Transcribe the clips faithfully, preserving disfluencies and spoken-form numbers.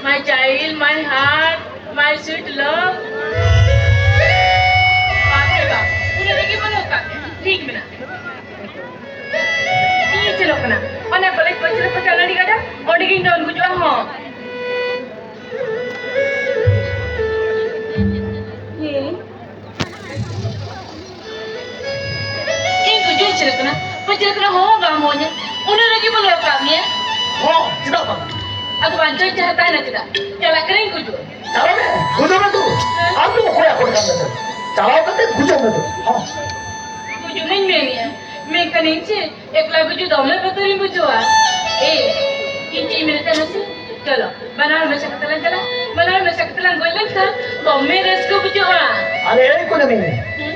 My child, my heart, my sweet love. ᱵᱟᱯ ᱨᱮ ᱵᱟᱯ, ᱩᱱᱟᱹᱜ ᱨᱮᱜᱮ ᱵᱟᱹᱱᱩᱜ ᱟᱠᱟᱫ ᱢᱮᱭᱟ᱾ ᱴᱷᱤᱠ ᱢᱮᱱᱟᱜ ᱢᱮᱭᱟ᱾ ᱤᱧ ᱥᱮᱱᱚᱜ ᱠᱟᱱᱟ᱾ ᱚᱱᱟ ᱠᱚᱞᱮᱡᱽ ᱯᱟᱹᱪᱷᱞᱟᱹ ᱯᱟᱥᱮ ᱚᱱᱟ ᱟᱹᱰᱤ ᱜᱟᱰᱟ, ᱚᱸᱰᱮ ᱜᱤᱧ ᱰᱚᱱ ᱜᱩᱡᱩᱜᱼᱟ ᱦᱚᱸ᱾ ᱦᱮᱸ᱾ ᱤᱧ ᱜᱩᱡᱩᱜ ᱤᱧ ᱪᱮᱫ ᱠᱟᱱᱟ? ᱯᱟᱹᱪᱷᱞᱟᱹ ᱠᱟᱱᱟ, ᱦᱚᱦᱚ ᱵᱟᱢ ᱦᱚᱦᱚᱧᱟ᱾ ᱩᱱᱟᱹᱜ ᱨᱟᱹᱜᱤ ᱵᱚᱞᱚ ᱟᱠᱟᱫ ᱢᱮᱭᱟ᱾ ᱦᱚᱸ, ᱪᱮᱫᱟᱜ ᱵᱟᱝ? ᱟᱫᱚ ᱵᱟᱧᱪᱟᱣ ᱤᱧ ᱪᱟᱦᱮ ᱛᱟᱦᱮᱱᱟ ᱪᱮᱫᱟᱜ? ᱪᱟᱞᱟᱜ ᱠᱟᱹᱱᱟᱹᱧ ᱜᱩᱡᱩᱜ᱾ ᱪᱟᱞᱟᱜ ᱢᱮ, ᱜᱩᱡᱩᱜ ᱢᱮ ᱛᱚ᱾ ᱦᱮᱸ? ᱟᱢ ᱫᱚ ᱚᱠᱚᱭᱟᱜ ᱠᱚᱨᱮ ᱠᱟᱱ ᱢᱮ? ᱪᱟᱞᱟᱣ ᱠᱟᱛᱮ ᱜᱩᱡᱩᱜ ᱢᱮ ᱛᱚ᱾ ᱦᱚᱸ᱾ ᱜᱩᱡᱩᱜ ᱢᱟᱧ ᱢᱮᱱᱮᱜᱼᱟ, ᱢᱮᱱᱠᱷᱟᱱ ᱤᱧ ᱪᱮᱫ ᱮᱠᱞᱟ ᱜᱩᱡᱩᱜ ᱫᱚᱢᱮ ᱵᱚᱛᱚᱨᱤᱧ ᱵᱩᱡᱷᱟᱹᱣᱟ᱾ ᱮ, ᱤᱧ ᱪᱮᱫ ᱤᱧ ᱢᱮᱱᱮᱫ ᱛᱟᱦᱮᱱᱟ ᱥᱮ? ᱪᱚᱞᱚ, ᱵᱟᱱᱟ ᱦᱚᱲ ᱢᱮᱥᱟ ᱠᱟᱛᱮ ᱞᱟᱝ ᱪᱟᱞᱟᱜ᱾ ᱵᱟᱱᱟ ᱦᱚᱲ ᱢᱮᱥᱟ ᱠᱟᱛᱮ ᱞᱟᱝ ᱜᱚᱡ ᱞᱮᱱᱠᱷᱟᱱ ᱫᱚᱢᱮ ᱨᱟᱹᱥᱠᱟᱹ ᱵᱩᱡᱷᱟᱹᱜᱼᱟ᱾ ᱟᱨᱮ, ᱮᱭ ᱠᱩᱱᱟᱹᱢᱤ᱾ ᱦᱩᱸ?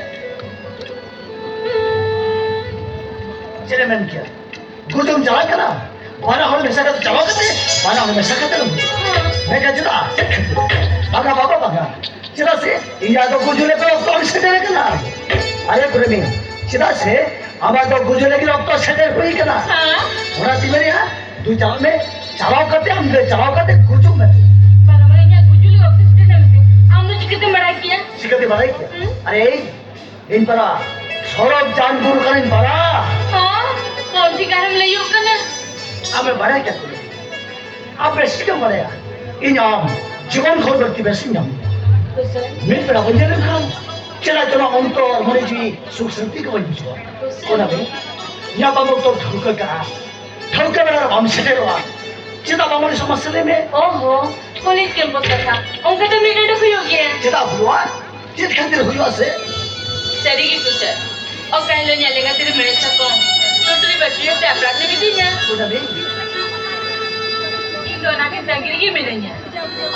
ᱪᱮᱫ ᱮᱢ ᱢᱮᱱ ᱠᱮᱭᱟ? ᱜᱩᱡᱩᱜ ᱮᱢ ᱪᱟᱞᱟᱜ ᱠᱟᱱᱟ? ᱵᱟᱱᱟ ᱦᱚᱲ ᱢᱮᱥᱟ ᱠᱟᱛᱮ, ᱪᱟᱞᱟᱣ ᱠᱟᱛᱮ, ᱵᱟᱱᱟ ᱦᱚᱲ ᱢᱮᱥᱟ ᱠᱟᱛᱮ ᱞᱟᱝ ᱜᱩᱡᱩᱜᱼᱟ᱾ ᱦᱩᱸ᱾ ᱢᱮᱱᱠᱷᱟᱱ ᱪᱮᱫᱟᱜ? ᱪᱮᱫ ᱠᱷᱟᱹᱛᱤᱨ? ᱵᱟᱝᱟ ᱵᱟᱵᱟ, ᱵᱟᱝᱟ᱾ ᱪᱮᱫᱟᱜ ᱥᱮ ᱤᱧᱟᱜ ᱫᱚ ᱜᱩᱡᱩᱜ ᱞᱟᱹᱜᱤᱫ ᱚᱠᱛᱚ ᱟᱹᱰᱤ ᱥᱮᱴᱮᱨ ᱟᱠᱟᱱᱟ᱾ ᱟᱨᱮ ᱠᱩᱱᱟᱹᱢᱤ, ᱪᱮᱫᱟᱜ ᱥᱮ ᱟᱢᱟᱜ ᱫᱚ ᱜᱩᱡᱩᱜ ᱞᱟᱹᱜᱤᱫ ᱚᱠᱛᱚ ᱥᱮᱴᱮᱨ ᱦᱩᱭ ᱟᱠᱟᱱᱟ᱾ ᱦᱮᱸ᱾ ᱚᱱᱟ ᱛᱤᱧ ᱢᱮᱱᱮᱜᱼᱟ, ᱫᱩ ᱪᱟᱞᱟᱜ ᱢᱮ, ᱪᱟᱞᱟᱣ ᱠᱟᱛᱮ ᱟᱢ ᱫᱚ ᱪᱟᱞᱟᱣ ᱠᱟᱛᱮ ᱜᱩᱡᱩᱜ ᱢᱮ᱾ ᱵᱟᱝᱟ, ᱵᱟᱝᱟ, ᱤᱧᱟᱜ ᱜᱩᱡᱩᱜ ᱞᱟᱹᱜᱤᱫ ᱚᱠᱛᱚ ᱥᱮᱴᱮᱨ ᱮᱱᱟ ᱢᱮᱱᱛᱮ ᱟᱢ ᱫᱚ ᱪᱤᱠᱟᱹᱛᱮᱢ ᱵᱟᱲᱟᱭ ᱠᱮᱭᱟ? ᱪᱤᱠᱟᱹᱛᱮ ᱵᱟᱲᱟᱭ ᱠᱮᱭᱟ? ᱦᱩᱸ? ᱟᱨᱮ, ᱤᱧ ᱯᱟᱨᱟ ᱥᱚᱨᱚᱵ ᱡᱟᱱ ᱵᱩᱨᱩ ᱠᱟᱱᱟᱧ ᱯᱟᱨᱟ᱾ ᱦᱚᱸ? ᱠᱚᱢ ᱴᱷᱤᱠᱟᱹᱱᱮᱢ ᱞᱟᱹᱭᱚᱜ ᱠᱟᱱᱟ᱾ ᱟᱢᱮ ᱵᱟᱲᱟᱭ ᱠᱮᱫ ᱠᱚᱣᱟ᱾ ᱟᱯᱮ ᱪᱤᱠᱟᱹᱢ ᱵᱟᱲᱟᱭᱟ? ᱤᱧ ᱟᱢ ᱡᱤᱵᱚᱱ ᱠᱷᱚᱱ ᱵᱟᱹᱲᱛᱤ ᱵᱮᱥᱤᱧ ᱧᱟᱢ᱾ ᱢᱤᱫ ᱵᱮᱲᱟ ᱵᱟᱹᱧ ᱧᱮᱞ ᱞᱮᱱᱠᱷᱟᱱ ᱪᱮᱫᱟᱜ ᱪᱚ ᱱᱚᱣᱟ ᱚᱱᱛᱚᱨ ᱢᱚᱱᱮ ᱡᱤᱣᱤ ᱥᱩᱠ ᱥᱟᱹᱱᱛᱤ ᱜᱮ ᱵᱟᱹᱧ ᱵᱩᱡᱷᱟᱹᱣᱟ᱾ ᱚᱱᱟ ᱫᱚ ᱧᱟᱯᱟᱢ ᱚᱠᱛᱚ ᱴᱷᱟᱹᱣᱠᱟᱹ ᱠᱟᱜᱼᱟ, ᱴᱷᱟᱹᱣᱠᱟᱹ ᱵᱮᱲᱟ ᱨᱮ ᱵᱟᱢ ᱥᱮᱴᱮᱨᱚᱜᱼᱟ᱾ ᱪᱮᱫᱟᱜ ᱵᱟᱢ ᱟᱹᱰᱤ ᱥᱚᱢᱚᱥᱥᱟ ᱞᱟᱹᱭ ᱢᱮ? ᱚᱦᱚ, ᱠᱚᱞᱮᱡᱽ ᱠᱮᱢᱯᱟᱥ ᱠᱟᱛᱷᱟ᱾ ᱚᱱᱠᱟ ᱫᱚ ᱢᱤᱫ ᱰᱚᱸᱰᱮᱠ ᱦᱩᱭᱩᱜ ᱜᱮᱭᱟ᱾ ᱪᱮᱫᱟᱜ ᱦᱩᱭᱩᱜᱼᱟ? ᱪᱮᱫ ᱠᱷᱟᱹᱛᱤᱨ ᱦᱩᱭᱩᱜᱼᱟ ᱥᱮ? ᱥᱟᱹᱨᱤ ᱜᱮ ᱠᱩᱥᱟᱹ, ᱚᱠᱟ ᱦᱤᱞᱳᱜ ᱧᱮᱞ ᱞᱮᱸᱜᱟ ᱛᱤᱨᱮ ᱢᱮᱲᱦᱮᱫ ᱥᱟᱠᱚᱢ ᱴᱩᱴᱩᱨᱤ ᱵᱟᱹᱴᱩᱞᱤ ᱛᱮ ᱟᱯᱲᱟᱜ ᱛᱮ ᱢᱤᱫᱤᱧᱟ᱾ ᱠᱩᱱᱟᱹᱢᱤ᱾ ᱤᱧ ᱫᱚ ᱚᱱᱟ ᱜᱮ ᱛᱟᱺᱜᱤ ᱨᱮᱜᱮ ᱢᱤᱱᱟᱹᱧᱟ᱾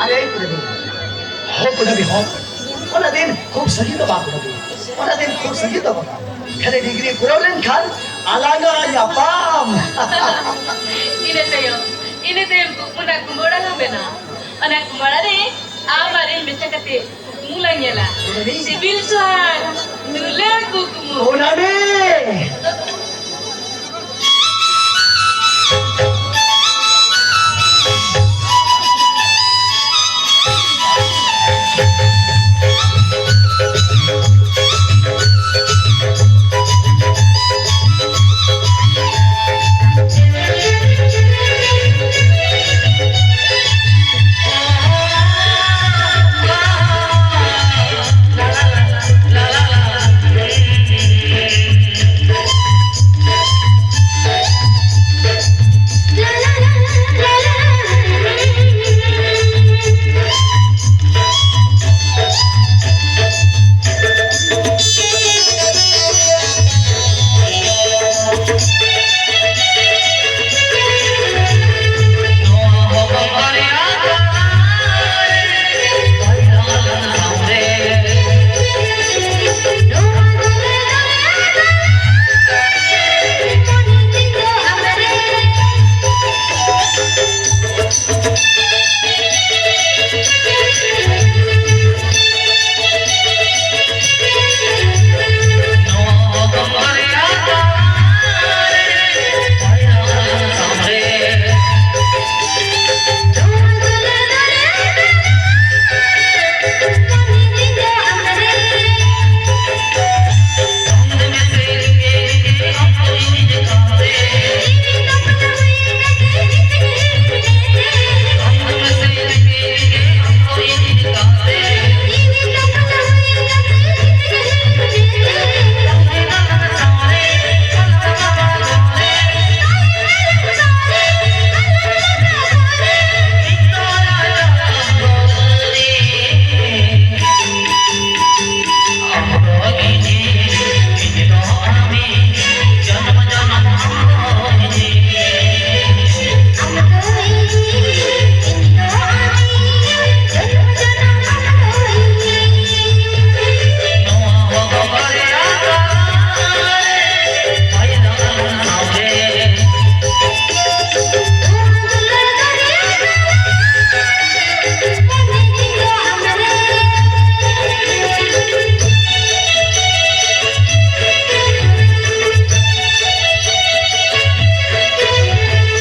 ᱟᱨᱮ ᱠᱩᱱᱟᱹᱢᱤ, ᱦᱚ ᱠᱩᱱᱟᱹᱢᱤ ᱦᱚ, ᱚᱱᱟ ᱫᱤᱱ ᱠᱷᱩᱵ ᱥᱟᱺᱜᱤᱧ ᱫᱚ ᱵᱟᱝ ᱠᱩᱱᱟᱹᱢᱤ, ᱚᱱᱟ ᱫᱤᱱ ᱠᱷᱩᱵ ᱥᱟᱺᱜᱤᱧ ᱫᱚ ᱵᱟᱝ᱾ ᱠᱷᱟᱹᱞᱤ ᱰᱤᱜᱽᱨᱤ ᱯᱩᱨᱟᱹᱣ ᱞᱮᱱᱠᱷᱟᱱ ᱟᱞᱟᱝᱟᱜ ᱧᱟᱯᱟᱢ᱾ ᱤᱱᱟᱹ ᱛᱟᱭᱚᱢ, ᱤᱱᱟᱹ ᱛᱟᱭᱚᱢ ᱠᱩᱠᱢᱩ ᱨᱮᱱᱟᱜ ᱠᱩᱢᱵᱟᱹ ᱚᱲᱟᱜ ᱞᱟᱝ ᱵᱮᱱᱟᱣᱟ᱾ ᱚᱱᱟ ᱠᱩᱢᱵᱟᱹ ᱚᱲᱟᱜ ᱨᱮ ᱟᱢ ᱟᱨ ᱤᱧ ᱢᱮᱥᱟ ᱠᱟᱛᱮ ᱠᱩᱠᱢᱩ ᱞᱟᱝ ᱧᱮᱞᱟ᱾ ᱠᱩᱱᱟᱹᱢᱤ᱾ ᱥᱤᱵᱤᱞ ᱥᱚᱦᱟᱜ ᱫᱩᱞᱟᱹᱲ ᱠᱩᱠᱢᱩ᱾ ᱠᱩᱱᱟᱹᱢᱤ᱾